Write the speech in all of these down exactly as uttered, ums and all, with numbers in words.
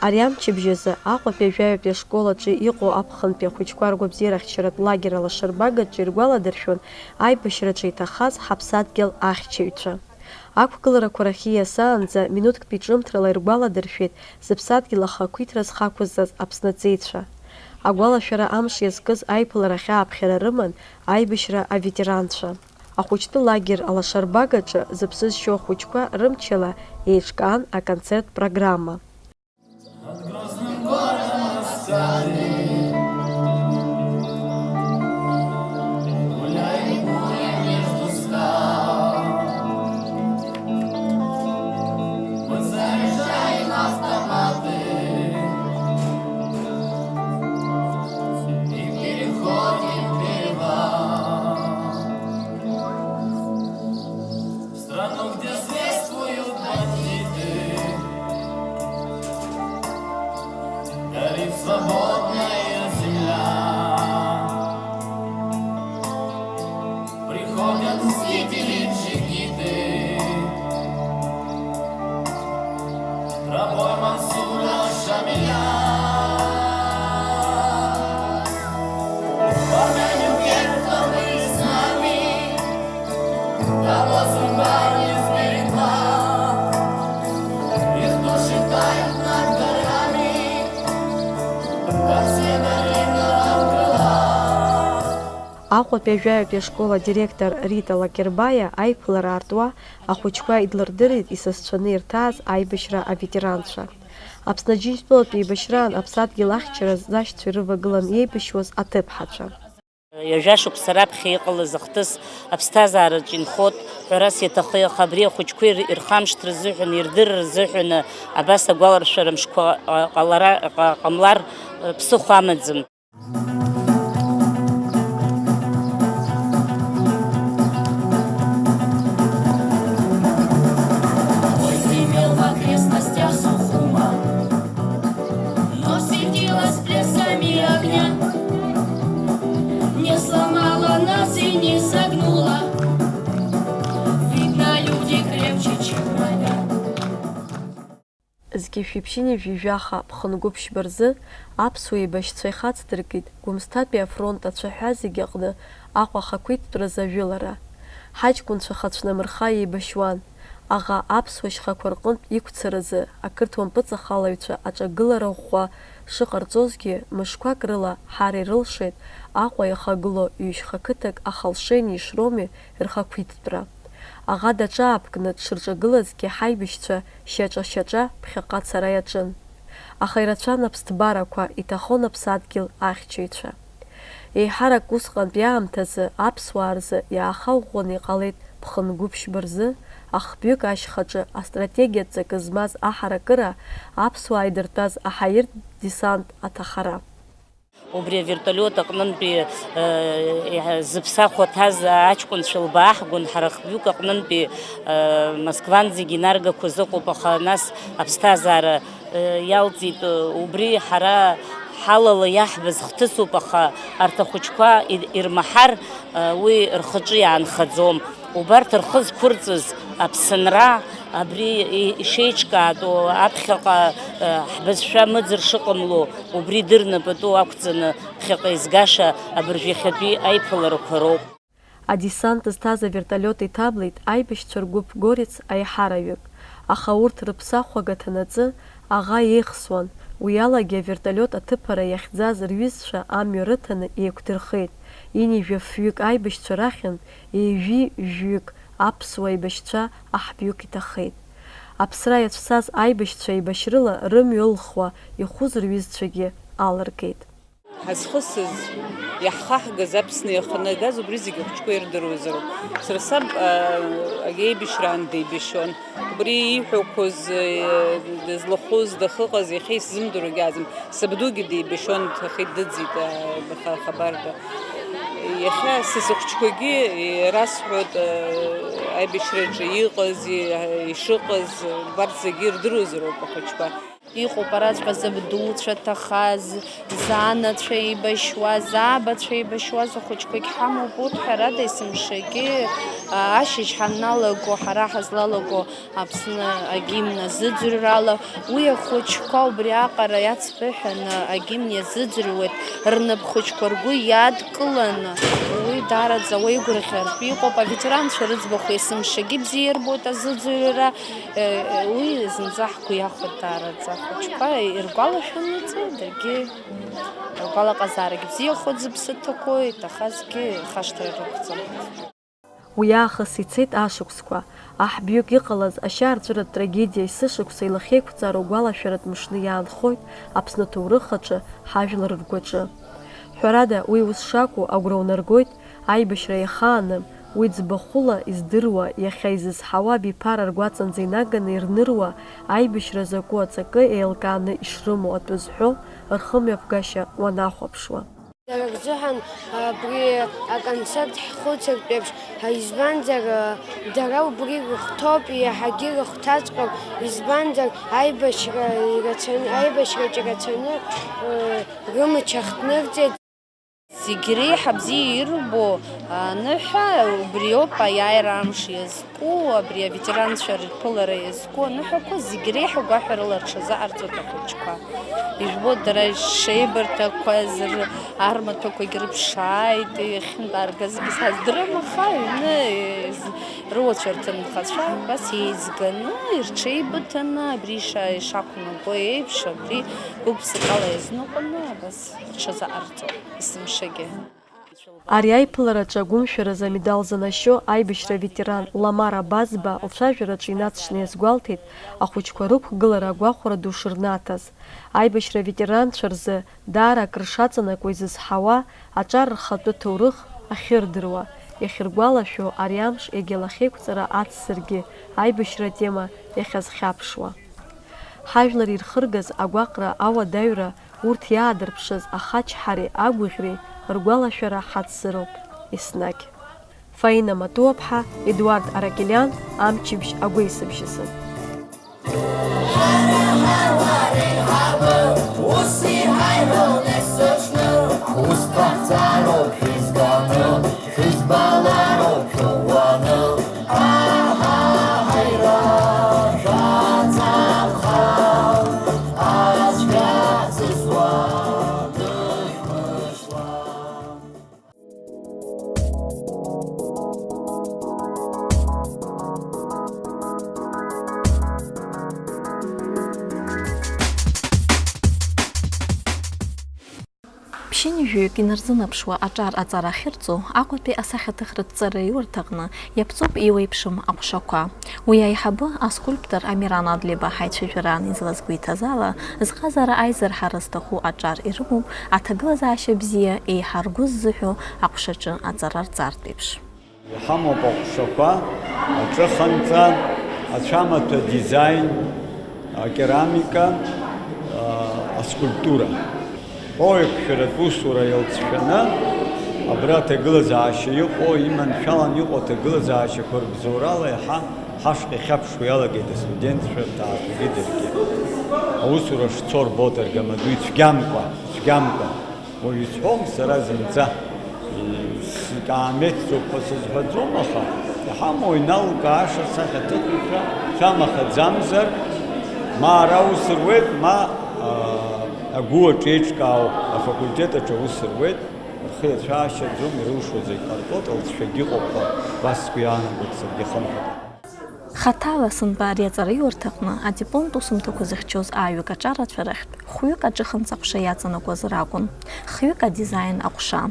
Ари амчыбжь азы Аҟәатәи ажәаҩатәи ашкол аҿы иҟоу аԥхынтәи ахәыҷқәа ргәабзиарахьчаратә лагер Алашарбагаҿы иргәаладыршәон аибашьраҿы иҭахаз ҳаԥсадгьыл ахьчаҩцәа. Ақәгыларақәа рахь ииасаанӡа минуҭктәи ҿымҭрала иргәаладыршәеит зыԥсадгьыл ахақәиҭра зхақәызҵаз Аԥсны аҵеицәа. Агәалашәара амш иазкыз аиԥыларахь ааԥхьара рыман аибашьра аветеранцәа. Ахәыҷтәы лагер Алашарбагаҿы зыԥсы зшьо ахәыҷқәа рымчала еиҿкаан аконцерттә программа. Над грозным городом раскаты, гуляй, буря между скал. Мы заряжаем автоматы и переходим перевал. В страну, где зверствуют бандиты, горит свободная земля. Приходят мстители, джигиты, рабой Мансура Шамиля. Пламенем тех, кто был с нами, кого судьба не сберегла. Их души тают над горами, как снег орлиного крыла. Аҟәатәи ажәаҩатәи ашкол адиректор Рита Лакербаиа аиԥылара аартуа ахәыҷқәа идлырдырит исасцәаны ирҭааз аибашьра аветеранцәа. Аԥсны Аџьынџьтәылатә еибашьраан аԥсадгьыл ахьчара зашьцәа ирывагылан иеибашьуаз аҭыԥҳацәа. Ҩажәа шықәса раԥхьа иҟалаз ахҭыс аԥсҭазаараҿ инхоит ҳәарас иаҭахы, аха абри ахәыҷқәа ир-, ирхамышҭра рзыҳәан, ирдырра рзыҳәан абас агәаларшәара мшқәа, а, ҟалара, ҟа-, ҟамлар, а, ԥсыхәа амаӡам. Бой гремел в окрестностях Сухума, ночь светилась блесами огня. Не сломала нас и не согнула. Видно, люди крепче, чем война. Зқьи шәиԥшьыни жәаҩа жәаха ԥхынгәыԥшьба рзы аԥсуа еибашьцәа ихацдыркит Гәымсҭатәи афронт ацәаҳәа зегьы аҟны Аҟәа ахақәиҭтәразы ажәылара. Ҳаҷкәынцәа хацәнамырха еибашьуан. Аӷа аԥсуа шьхақәа рҟынтә иқәцаразы ақырҭуа мпыҵахалаҩцәа аҿагылара ӷәӷәа шыҟарҵозгьы, мышқәак рыла ҳара ирылшеит Аҟәа иахагылоу ҩышьха қыҭак Ахалшени Ишроми рхақәиҭтәра. Аӷа даҿаапкны дшырҿагылазгьы, ҳаибашьцәа шьаҿа-шьаҿа ԥхьаҟа ацара иаҿын. Аха ирацәан аԥсҭбарақәа, иҭахон аԥсадгьыл ахьчаҩцәа. Еиҳарак усҟантәи аамҭазы аԥсуаа рзы иаахаӷәӷәаны иҟалеит ԥхынгәыԥшьба рзы ахбҩык ашьхаҿы астратегиатә ҵакы змаз аҳаракыра, аԥсуаа идыртәаз аҳаиртә десант аҭахара. Убри авертолиот аҟнынтәи, э, иҳа-, зыԥсахуа ҭаз аҷкәынцәа лбааҳгон, ҳара хҩык аҟнынтәи, э, Москвантәи инаргақәаз ыҟоуп, аха нас аԥсҭазаара, э, иалҵит, э, убри ҳара ҳалала иаҳбаз хҭысуп, аха арҭ ахәыҷқәа ир-, ирмаҳар, э, уи рхаҿы иаанхаӡом. Убарҭ рхы зқәырҵаз Аԥсынра абри и-, ишеиҿкаатәу аԥхьаҟа, э, ҳбызшәа мыӡыр шыҟамло, убри дырны пату ақәҵаны ԥхьаҟа изгаша абыржәы иахьатәи аиԥыларақәа роуп. Адесант зҭаз аверталиот иҭаблит аибашьцәа ргәыԥ Горец аиҳараҩык, аха урҭ рыԥсахәага ҭанаҵы, аӷа еихсуан, уи алагьы аверталиот аҭыԥара иахьӡаз рҩызцәа амҩа рыҭаны еиқәдырхеит, ҩынҩажәи фҩык аибашьцәа рахьынтә ҩажәи жәҩык аԥсуа еибашьцәа аҳбҩык иҭахеит. Аԥсра иацәцаз аибашьцәа еибашьрыла рымҩа ылхуа ихәыз рҩызцәагьы алыргеит. Ҳазхысыз, иаҳхаҳгаз Аԥсны иаханы игаз убри зегьы ахәыҷқәа ирдыруазароуп. Сара саб, а, аиеибашьраан деибашьуан. Убри ииҳәақәоз, э, дызлахәыз, дахыҟаз иахьа исзымдыруагьы аӡам. Сабдугьы деибашьуан, дҭахеит, дыӡит, а, ха-, хабарда. Иахьа са сыхәыҷқәагьы ирасҳәоит, а, аибашьраҿы иҟаз, и-, ишыҟаз, убарҭ зегьы ирдыруазароуп ахәыҷқәа. Иҟоуп араҵәҟьа зыбдуцәа ҭахаз, занацәа еибашьуаз, абацәа еибашьуаз ахәыҷқәагь ҳамоуп, урҭ ҳәарада есымшагьы, а, ашьыжь ҳаналаго, ҳара ҳазлалаго Аԥсны агимн азыӡырҩрала, уи ахәыҷқәа убриаҟара иацԥыҳәаны агимн иазыӡырҩуеит, рнапхәыҷқәа ргәы иадкыланы, уи даараӡа уеигәырӷьартә иҟоуп, аветеранцәа рыӡбахә есымшагьы бзиа ирбоит азыӡырҩра, Уи зынӡа ҳгәы иахәеит даараӡа. Ахәыҷқәа иргәалашәон уаҵәы, даргьы ргәалаҟазаарагь бзиахоит, зыԥсы ҭақәоу иҭахазгьы хашҭра рықәӡам. Уи аахыс ицеит ашықәсқәа. Аҳ бҩык иҟалаз ашьаарҵәыратә трагедиа есышықәса илахьеиқәҵара угәалашәаратә мшны иаанхоит Аԥсны аҭоурых аҿы, ҳажәлар ргәаҿы. Ҳәарада, уи ус шакәу агәра унаргоит, Аибашьра иахааным, уи ӡбахәыла издыруа, иахьа изызҳауа абиԥара ргәаҵанӡа инаганы ирныруа, аибашьра закәу аҵакы еилкааны ишрымоу атәы зҳәо рхымҩаԥгашьа уанахәаԥшуа. Дара рзыҳәан абри аконцерт ҳхәыцыртә еиԥш, избанзар, дара убри рыхәҭоуп, иаҳагьы рыхәҭаҵәҟьоуп, избанзар, аибашьра ирацәаны, аибашьраҿы ирацәаны, рымч ахҭнырҵеит. Зегь реиҳа бзиа ирбо аныҳәа, убриоуп аиааира амш иазку, абри аветеранцәа рԥылара иазку аныҳәақәа зегь реиҳа гәаҳәарыла рҽазыҟарҵоит ахәыҷқәа. Ижәбоит, дара шеибарҭақәаз, р-, армаҭәақәагь рыԥшааит, иахьынтәааргазгьы саздырам, аха аҩны, из-, рыуацәа рҭынхацәа абас еизганы, ирҽеибыҭаны, абри иша-, ишақәнаго еиԥш, абри гәык-ԥсыкала иазныҟәаны абас рҽазыҟарҵоит есымшагьы. Ари аиԥылараҿы агәымшәаразы амедал занашьо аибашьра аветеран Ламара Базба лцәажәараҿы инаҵшьны иазгәалҭеит, ахәыҷқәа рықәгылара агәахәара ду шырнаҭаз. Аибашьра аветеранцәа рзы даара акыр шаҵанакуа изызҳауа, аҿар рхатәы ҭоурых ахьырдыруа, иахьыргәалашәо ари амш егьа лахьеиқәҵара ацзаргьы аибашьра атема иахьазхьаԥшуа. Ҳажәлар ирхыргаз агәаҟра ауадаҩра Урҭ иаадырԥшыз ахачҳареи агәаӷьреи ргәалашәара ҳацзароуп еснагь. Фаина Матуаԥҳа, Едуард Аракелиан, Амчыбжь агәеисыбжьазы. Ус иҳаиҳәон есыҽны, ҳус ҟаҳҵароуп шәызганы. Шәызбалароуп шәыуаны, аҳаҳаира шәаҵамха, ацәгьа ҵысуа дышәмышла. Ԥшьынҩажәаҩык инарзынаԥшуа аҿар аҵара ахьырҵо, Аҟәатәи асахьаҭыхратә ҵараиурҭаҟны иаԥҵоуп еиуеиԥшым аҟәшақәа. Уи аиҳабы, аскульптор Амиран Адлеиба ҳаицәажәараан излазгәеиҭаз ала, зҟазара аизырҳара зҭаху аҿар ирымоуп, аҭагылазаашьа бзиа, еиҳа ргәы ззыҳәо аҟәшаҿы аҵара рҵартә еиԥш. Иҳамоуп аҟәшақәа, аҿыханҵа, ацәамаҭәа дизаин, акерамика, а, аскульптура. Ҳәоуеиқәшәаратә усура иалҵшәаны, абра аҭагылазаашьа иҟоу, иманшәалан иҟоу аҭагылазаашьақәа рыбзоурала иаҳа ҳашҟа ихьаԥшуа иалагеит астудентцәа, рҭаацәагьы даргьы. Аусура шцо рбоит аргамаду ицәгьамкәа, ицәгьамкәа. Уажә исҳәом сара зынӡа, икаамеҭӡоуп ҳәа сызҳәаӡом, аха иҳамоу иналукааша асахьаҭыхҩцәа шәамахаӡамзар, ма ара аус руеит, ма, аа, агәы аҿы еиҿкаау афакультет аҿы аус руеит, рхы иацәаашьаӡом, ирылшо зегь ҟарҵоит, алҵшәагьы ыҟоуп ҳәа убас сгәы иаанагоит саргьы хымԥада. Хаҭала сынтәа ари аҵараиурҭаҟны адипломтә усумҭақәа зыхьчоз ааҩык аҿарацәа рахьтә хәҩык аҿыханҵа аҟәша иаҵанакуаз ракәын, хҩык адизаин аҟәша.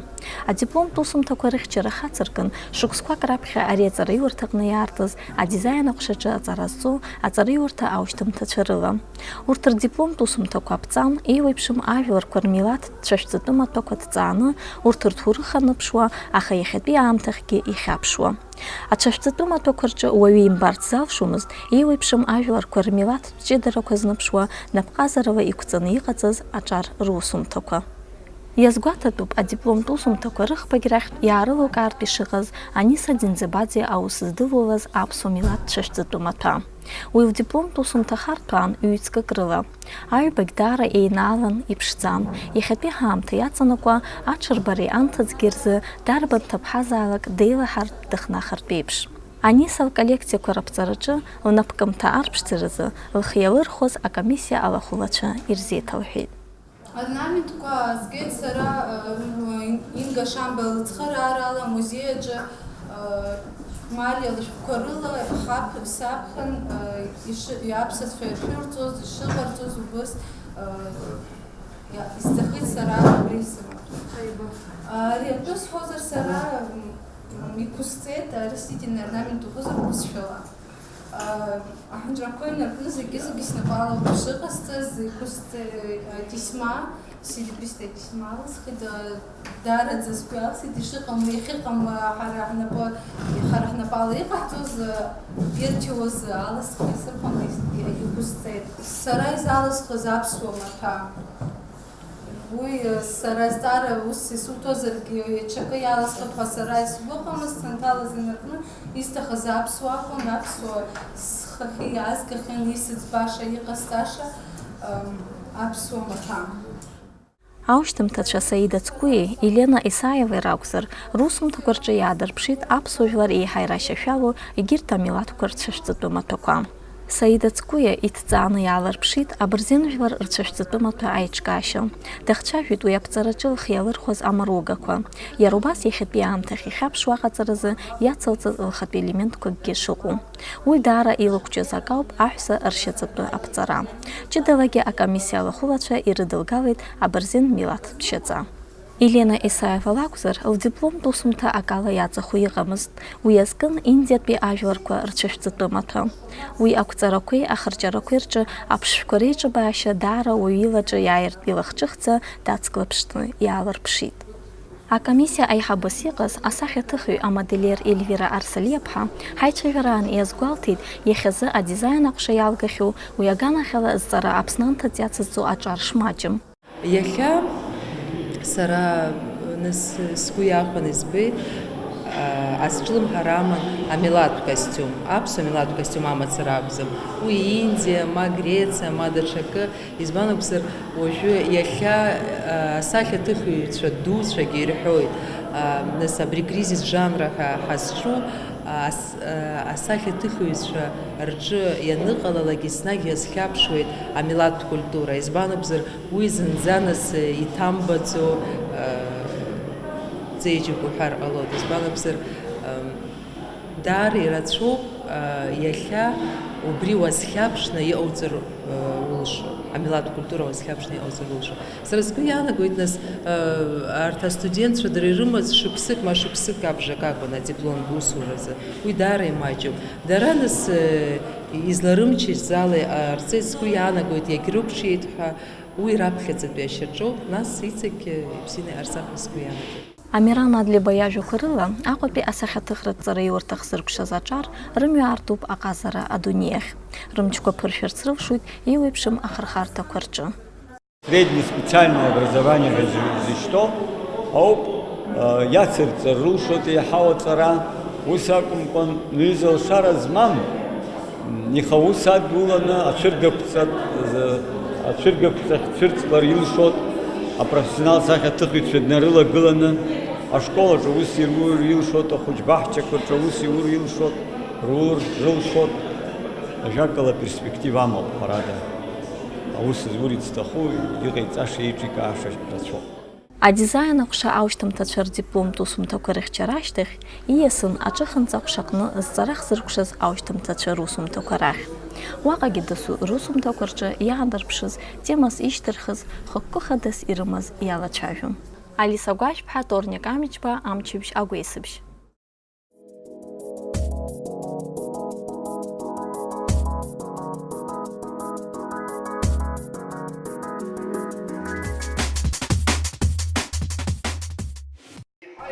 Адипломтә усумҭақәа рыхьчара хацыркын, шықәсқәак раԥхьа ари аҵараиурҭаҟны иаартыз адизаин аҟәшаҿы аҵара зҵо аҵараиурҭа аушьҭымҭацәа рыла. Урҭ рдипломтә усумҭақәа аԥҵан, еиуеиԥшым ажәларқәа рмилаҭтә цәашәҵатәы маҭәақәа ҭҵааны, урҭ рҭоурых аныԥшуа, аха иахьатәи аамҭахьгьы ихьаԥшуа. Ацәашәҵатәы маҭәақәа рҿы уаҩы имбарц залшомызт еиуеиԥшым ажәларқәа рмилаҭтә ҷыдарақәа зныԥшуа, напҟазарала иқәҵаны иҟаҵаз аҿар русумҭақәа. Иазгәаҭатәуп, адипломтә усумҭақәа рыхԥагь рахьтә иаарылукаартә ишыҟаз Аниса Ӡенӡабаӡе аус здылулаз аԥсуа милаҭ цәашәҵатәы маҭәа. Уи лдипломтә усумҭа хартәаан ҩ-ҵкык рыла. Аҩбагь даара еинаалан, иԥшӡан. Иахьатәи ҳаамҭа иаҵанакуа, аҽырбареи анҭыҵгьы рзы дарбан ҭыԥҳазаалак деилаҳартә, дыхнахыртә еиԥш. Аниса лколлекциақәа раԥҵараҿы лнапкымҭа арԥшӡаразы лхы иалырхәоз акомиссиа алахәылацәа ирзеиҭалҳәеит. Орнаментқәа аазгеит сара, э, Инга Шамба лыцхыраарала амузеи аҿы, э, Малиа лышәҟәқәа рыла ҳаԥ-, саԥхьан, э, иши-, аԥсацәа ишырҵоз, ишыҟарҵоз убыс, э, иа-, исҭахит сара абри сымаҭәа. Ари атәы сҳәозар сара, м, м, иқәысҵеит арастительный орнамент уҟазар бызшәала. Аҳәынҵәрақәа инаркны зегьы-зегьы снапала ауп шыҟасҵаз, иқәысҵеит Тисма, серебристая Тисма алысхит, даараӡа сгәы иалсит, ишыҟам, иахьыҟам, ҳара ҳнапы, ҳара ҳнапала иҟаҳҵоз, ирҭиуаз алысхит, сырхәаны иқәысҵеит. Сара изалысхыз аԥсуа маҭәа. Уи, сара азҵаара ус исуҭозаргьы, ҽакы иаласхып ҳәа сара исгәыӷуамызт, санҭалаз инаркны, исҭахыз аԥсуа акәын, аԥсуа схахьы иаазгахьан исыӡбаша, иҟасҵаша, ам, аԥсуа маҭәа. Аушьҭымҭацәа Саида Цкуиеи Елена Исаевеи ракәзар, русумҭақәа рҿы иаадырԥшит аԥсуа жәлар еиҳа ирашьашәалоу егьырҭ амилаҭқәа рцәышәҵатәы маҭәақәа. Саида Цкуиа иҭҵааны иаалырԥшит абырзен жәлар рцәышәҵатәы маҭәа аиҿкаашьа. Дахцәажәеит уи аԥҵараҿы лхы иалырхәаз амаругақәа. Иара убас иахьатәи аамҭахь ихьаԥшуа аҟаҵаразы иацылҵаз лхатә елементқәакгьы шыҟоу. Уи даара илықәҷыз акы ауп аҳәса ршьаҵатәы аԥҵара. Ҷыдалагьы акомиссиа алахәылацәа ирыдылгалеит абырзен милаҭтә шьаҵа. Елена Исаева лакәзар, лдипломтә усумҭа акала иаҵахо иҟамызт. Уи иазкын Индиатәи ажәларқәа рцәышәҵатәы маҭәа. Уи ақәҵарақәеи ахырҷарақәеи рҿы аԥшшәқәа реиҿабаашьа даара уаҩы илаҿы иааиртә илахҿыхӡа дацклаԥшны иаалырԥшит. Акомиссиа аиҳабыс иҟаз асахьаҭыхҩы амодельер Ельвира Арсалиаԥҳа ҳаицәажәараан иазгәалҭеит, иахьазы адизаин аҟәша иалгахьоу уи аганахьала зҵара Аԥсны анҭыҵ иацызҵо аҿар шмаҷым. Иахьа сара, нас, сгәы иахәаны избеит, а, азҿлымҳара аман амилаҭтә костиум, аԥсуа милаҭтә костиум амацара акәӡам. Уи Индиа, ма Грециа, ма даҽакы. Избан акәзар, уажәы иахьа, а, асахьаҭыхҩцәа дуцәагьы ирҳәоит, а, нас абри кризис жанра ҳәа ҳазҿу, а, ас-, а, асахьаҭыхҩцәа рҿы ианыҟалалак еснагь иазхьаԥшуеит амилаҭтә культура. Избан акәзар, уи зынӡа нас иҭамбаӡо, а, ҵеиџьык уҳәар ҟалоит. Избан акәзар, ам, Даара ирацәоуп, а, иахьа убри уазхьаԥшны иҟауҵар, а, улшо, амилаҭтә культура уазхьаԥшны иҟауҵар улшо. Сара сгәы иаанагоит, нас, а, арҭ астудентцәа дара ирымаз шықәсык, ма шықәсык абжак акәын адипломтә усуразы. Уи даара имаҷуп. Дара, нас, а, изларымчыз ала иҟарҵеит, сгәы иаанагоит, иагьрыкәшеит ҳәа, уи раԥхьаӡатәи ашьаҿоуп, нас иҵегь, а, ибзианы иҟарҵап ҳәа сгәы иаанагоит. Амиран Адлеиба иажәақәа рыла, Аҟәатәи асахьаҭыхратә ҵараиурҭахь зыркәшаз аҿар рымҩа аартуп аҟазара адунеиахь. Рымчқәа ԥыршәарц рылшоит еиуеиԥшым ахырхарҭақәа рҿы. Среднее специальное образование ҳәа зы-, зышьҭоу ауп, э, иацырҵар рылшоит еиҳау аҵара, ус акәымкәан, ҩыза лшара змам, Ихы аус адуланы ацәыргақәҵа-, ацәыргақәҵахь дцәырҵлар илшоит, апрофессионал сахьаҭыхҩцәа днарылагыланы, ашкол аҿы аус ирур илшоит, ахәыҷ баҳчақәа рҿы аус иур илшоит, рур рылшоит. Ажәакала, перспектива амоуп, ҳәарада. Аус зур изҭаху, иҟаиҵаша, еиҿикааша рацәоуп. Адизаин аҟәша аушьҭымҭацәа рдипломтә усумҭақәа рыхьчара ашьҭахь, ииасын аҿыханҵа аҟәшаҟны зҵара хзыркәшаз аушьҭымҭацәа русумҭақәа рахь. Уаҟагьы дасу русумҭақәа рҿы иаадырԥшыз, темас ишьҭырхыз, хықәкы хадас ирымаз иалацәажәон. Алиса Гәашәԥҳа, Торник Амичба, Амчыбжь агәеисыбжь.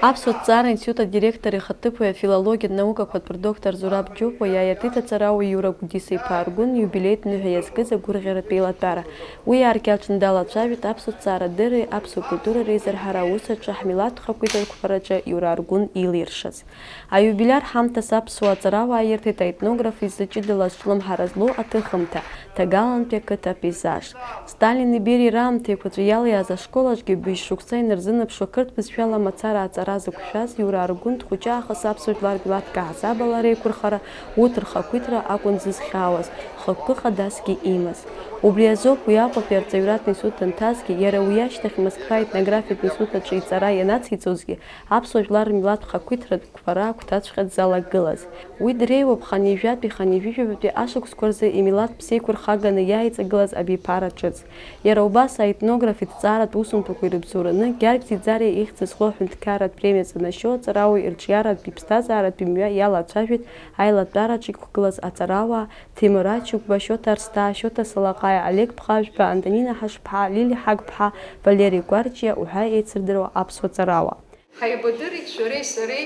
Аԥсуа ҭҵаара институт адиректор ихаҭыԥуаҩ афилологиатә наукақәа рдоктор Зураб Џьопуа иааиртит аҵарауаҩ Иура Гәдиса-иԥа Аргәын иубилеитә ныҳәа иазкыз агәырӷьаратә еилатәара. Уи иааркьаҿны далацәажәеит аԥсуа ҭҵаарадырреи аԥсуа культурареи зырҳара аус аҿы ҳмилаҭ хақәиҭрақәа раҿы Иура Аргәын илиршаз. Аиубилиар ҳамҭас аԥсуа аҵарауаа ирҭеит аетнограф изы ҷыдала азҿлымҳара злоу аҭыхымҭа, ҭагалантәи ақыҭа апейзаж. Сталини Бериа раамҭа еиқәаҵәа иалиааз ашкол аҿгьы быжь шықәса инарзынаԥшуа қырҭ бызшәала мацара аҵара зықәшәаз Иура Аргәын дхәыҷы аахыс аԥсуа жәлар милаҭк аҳасабала реиқәырхара, урҭ рхақәиҭра акәын дзызхьаауаз, хықәкы хадасгьы имаз. Убри азоуп уи Аҟәатәи арҵаҩратә институт данҭазгьы, иара уи ашьҭахь Москва аетнографиатә институт аҿы иҵара ианациҵозгьы, аԥсуа жәлар рмилаҭ хақәиҭратә қәԥара агәҭаҵәҟьа дзалагылаз. Уи дреиуоуп хынҩажәатәи, хынҩажәижәабатәи ашықәсқәа рзы имилаҭ ԥсеиқәырхаганы иааиҵагылаз абиԥара ҿыц. Иара убас аетнограф иҭҵааратә усумҭақәа ирыбзоураны Гьаргь Ӡиӡариа ихьӡ зху аҳәынҭқарратә премиа занашьоу аҵарауаҩ ирҿиаратәи иԥсҭазааратәи мҩа иалацәажәеит аилатәараҿы иқәгылаз аҵарауаа Ҭемыр Ачыгәба, Шьоҭа Арсҭаа, Шьоҭа Салаҟаиа, Олег Ԥхажәба, Антонина Ҳашԥҳа, Лили Ҳагԥҳа, Валери Гәарҷиа уҳәа еицырдыруа аԥсуа ҵарауаа. Ҳаибадырит шәареи сареи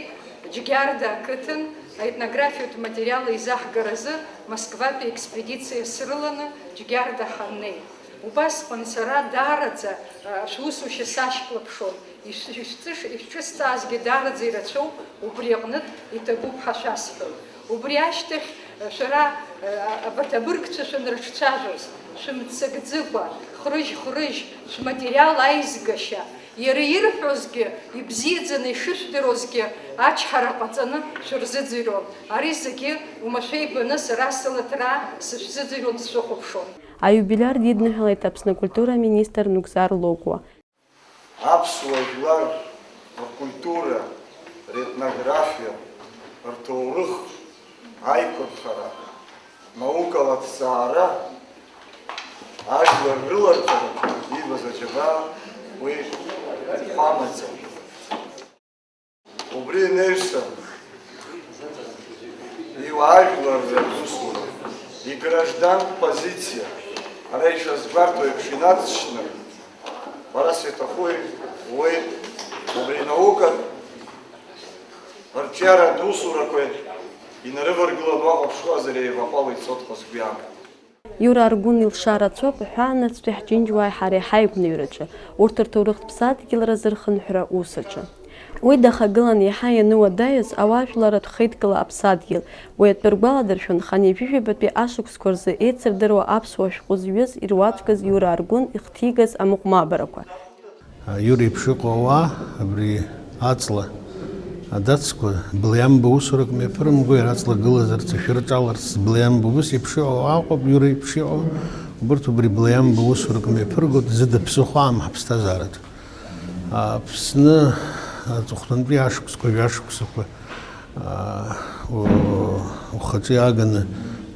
Џьгьарда ақыҭан аетнографиатә материал еизаҳгаразы Москватәи експедициа срыланы Џьгьарда ҳаннеи. Убасҟан сара даараӡа, а, шәусушьа сашьклаԥшон, ишә-, ишәҵыш-, ишәҿысҵаазгьы даараӡа ирацәоуп, убри аҟнытә иҭабуп ҳәа шәасҳәоит. Убри ашьҭахь, а, шәара, а, абарҭ абыргцәа шәанрыҿцәажәоз, шәымццакӡыкәа, хрыжь-хрыжь, шәматериал аизгашьа, иара ирҳәозгьы, ибзиаӡаны ишышәдыруазгьы ачҳара ҟаҵаны шәырзыӡырҩуан. Ари зегьы уамашәа ибаны сара сылаҭра сышәзыӡырҩуан, сшәыхәаԥшуан. Аиубилиар дидныҳәалеит Аԥсны акультура аминистр Нугзар Логәуа. Аԥсуа жәлар ркультура, ретнографиа, рҭоурых, аиқәырхара, наукала аҭҵаара, ажәлар рыларҵара ибаз аџьабаа уи хәамаӡам. Убри инаҩсан, иуаажәлар русура, играждантә позициа, ара ишазгәарҭо еиԥш, инацшьны, ҳәарас иаҭахуи, уи убри наукатә рҿиаратә усурақәа инарываргыланы уахәаԥшуазар, еиваҟәало ицоит ҳәа сгәы иаанагоит. Иура Аргәын илшара рацәоуп, аҳәаанырцәтәи ҳџьынџьуааи ҳареи ҳаигәныҩраҿы, урҭ рҭоурыхтә ԥсадгьыл разы рхынҳәра ус аҿы. Уи дахагылан иаҳа ианыуадаҩыз ауаажәларратә хеидкыла аԥсадгьыл, уи атәы ргәаладыршәон хынҩажәижәабатәи ашықәсқәа рзы еицырдыруа аԥсуа шәҟәы зҩыз, ируаӡәкыз Иура Аргәын ихҭигаз амыҟәмабарақәа. Иура еиԥш иҟоу ауаа абри аҵла адацқәа, былиамба усурак мҩаԥырымго, иара аҵла гылазарц, ашәы рҿаларц, былиамба ус еиԥш иҟоу ауаа ыҟоуп, Иура еиԥш иҟоу, убырҭ убри былиамба усурак мҩаԥырго, зыда ԥсыхәа аам ҳаԥсҭазаараҿы. Аԥсны аҵыхәтәантәи ашықәсқәа, жәашықәсақәа, аа, у-, ухаҿы иааганы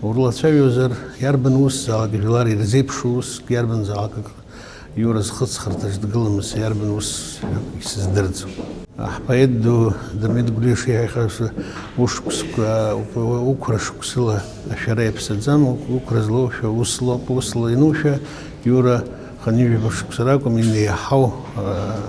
урылацәажәозар, иарбан усзаалак жәлар ирзеиԥшу уск, иарбанзаалак акы Иура зхыҵхырҭаҿ дгыламыз, иарбан ус исыздырӡом. Ҳпоет ду Дырмит Гәлиа ишиҳәахьаз, ушықәсқәа, уқәра шықәсыла ашәара иаԥсаӡам, уқәра злоушәа ус лоуп, усла ианушәа, Иура хынҩажәаба шықәса ракәым, инеиҳау, аа,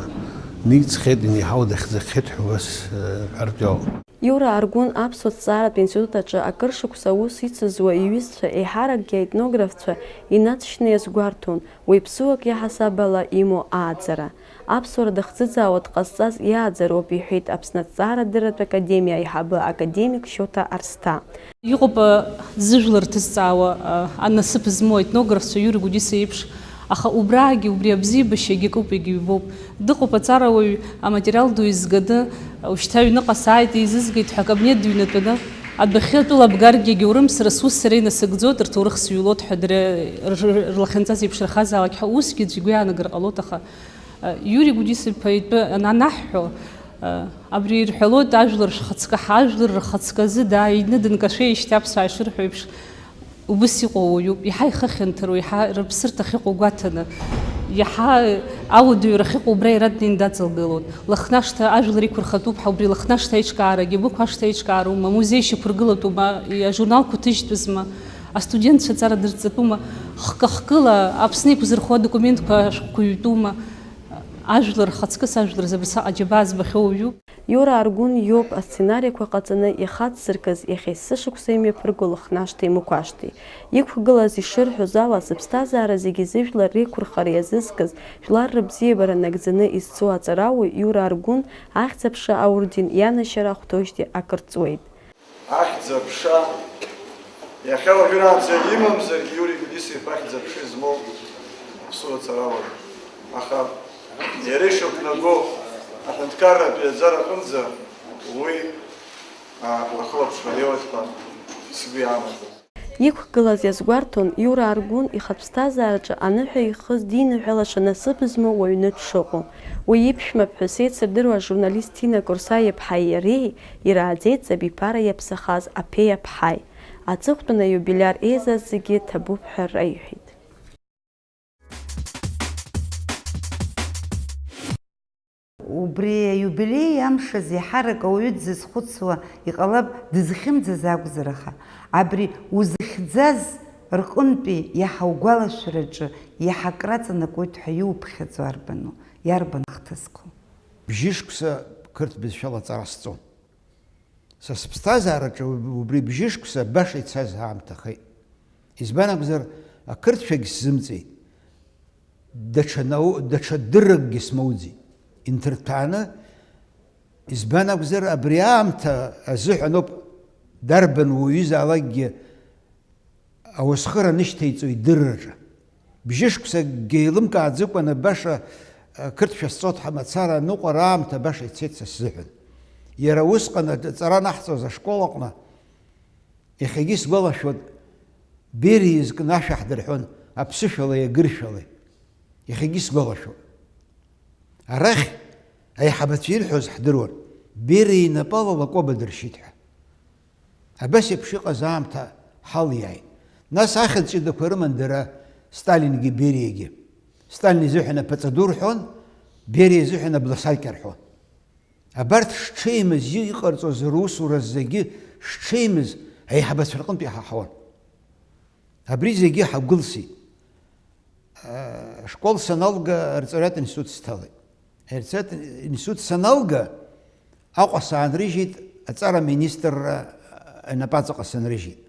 ниҵхьеит, инеиҳау дахьӡахьеит ҳәа убас, аа, ҳәартә иоуп. Иура Аргәын аԥсуа ҭҵааратә институт аҿы акыр шықәса аус ицызуа иҩызцәа, еиҳаракгьы аетнографцәа инаҵшьны иазгәарҭон уи ԥсуак иаҳасаб ала имоу ааӡара. Аԥсуара дахӡыӡаауа дҟазҵаз иааӡароуп, иҳәеит Аԥсны аҭҵаарадырратә академиа аиҳабы академик Шьоҭа Арсҭаа. Иҟоуп, а, зыжәлар ҭызҵаауа, а, анасыԥ змоу аетнографцәа Иура Гәдиса иеиԥш, аха убраагьы, убри абзиабашьагьы акоуп, егьыҩбоуп. Дыҟоуп аҵарауаҩ, аматериал ду изганы, ушьҭа аҩныҟа сааит, еизызгеит ҳәа акабинет дыҩнатәаны, адәахьы атәыла абгаргьы егьаурым, сара сус сара инасыгӡоит, рҭоурых сыҩлоит ҳәа дара р-, р-, рлахьынҵа зеиԥшрахазаалак ҳәа усгьы аӡәы игәы иаанагар ҟалоит, аха Иури Гәдиса-иԥа итәы ананаҳҳәо, абри ирҳәалоит, ажәлар шәхаҵкы, ҳажәлар рхаҵкы азы дааины дынкашәеижьҭеи аԥсуаа ишырҳәо еиԥш, убыс иҟоу уаҩуп, иаҳа ихы ахьынҭыруа, иаҳа рыԥсырҭа ахьыҟоу гәаҭаны, иаҳа ауадаҩра ахьыҟоу убра иара днеины даҵалгалоит. Лыхнашҭа ажәлар иқәырхатәуп ҳәа, убри Лыхнашҭа аиҿкаарагьы, Мықә ашҭа аиҿкаароума, амузеи шьақәыргылатәума, ажурналқәа ҭыжьтәызма, астудентцәа аҵара дырҵатәума, хкы-хкыла Аԥсны иқәзырхо адокументқәа шәҟәқәа ҩтәума, Ажәлар рхаҵкы сажәлар зыбрсаҟа џьабаа збахьоу уажәуп. Иура Аргәын иоуп асценариақәа ҟаҵаны ихацзыркыз иахьа есышықәса имҩаԥырго Лыхнашҭеи Мықәашҭеи. Иқәгылаз ишырҳәоз ала, зыԥсҭазаара зегьы зыжәлар реиқәырхара иазызкыз, жәлар рыбзиабара нагӡаны изцу аҵарауаҩ Иура Аргәын ахьӡ-аԥша аорден ианашьара ахәҭоижьҭеи акыр ҵуеит. Ахьӡ-аԥша, иахьа уажәраанӡа имамзаргьы, Иури Гәдису-иԥа ахьӡ-аԥша измоу аԥсуа ҵарауаҩ. Аха иара ишақәнаго аҳәынҭқарратә еизара аҟынӡа уи, а, ахылаԥшра иоуеит ҳәа сгәы иаанагоит. Иқәгылаз иазгәарҭон, Иура Аргәын ихатә ԥсҭазаараҿы аныҳәа ихыз диныҳәалаша насыԥ змоу уаҩны дшыҟоу. Уи иԥшәма ԥҳәыс еицырдыруа ажурналист Ҭина Курсаиа-ԥҳаи иареи ирааӡеит Ҵабиԥара иаԥсахаз аԥеи аԥҳаи. Аҵыхәтәан аиубилиар еизаз зегьы ҭабуп ҳәа раиҳәеит. Убри аиубилеи амш азы еиҳарак ауаҩы дзызхәыцуа, иҟалап дызхьымӡаз акәзар, аха абри узыхьӡаз рҟынтәи иаҳа угәалашәараҿы иаҳа акраҵанакуеит ҳәа иуԥхьаӡо арбану, иарбан хҭысқәоу? Бжьышықәса қырҭ бызшәала аҵара сҵон. Са сыԥсҭазаараҿы убри бжьышықәса баша ицаз аамҭахеит. Избан акәзар, ақырҭшәагь сзымҵеит, даҽа нау-, даҽа дырракгьы смоуӡеит. Инҭырҭәааны, избан акәзар, абри аамҭа азыҳәаноуп дарбан уаҩызаалакгьы ауасхыра нышьҭеиҵо идырраҿы. Бжьышықәсакгьы еилымкааӡыкәаны баша, а, қырҭшәа сҵоит ҳәа мацара аныҟәара аамҭа баша ицеит са сзыҳәан. Иара усҟан аҵара анаҳҵоз ашкол аҟны, иахьагьы сгәалашәоит, Бериа изкны ашәа ҳдырҳәон, аԥсышәалеи агыршәалеи. Иахьагьы сгәалашәоит. Арахь аиҳабацәа ирҳәоз ҳдыруан, Бериа инапала Лакоба дыршьит ҳәа. Абас еиԥш иҟаз аамҭа ҳалиааит. Нас ахьӡ ҷыдақәа рыман дара, Сталингьы Бериагьы. Сталин изыҳәан аԥаҵа ду рҳәон, Бериа изыҳәан абласаркьа рҳәон. Абарҭ шҽеимыз иҟарҵоз русура зегьы шҽеимыз аиҳабацәа рҟынтә иҳаҳауан. Абри зегьы ҳагәылсит. Ашкол саналга, арҵаҩратә институт сҭалеит. Арҵаҩратә институт саналга, Аҟәа саанрыжьит, аҵара министрра инапаҵаҟа сынрыжьит.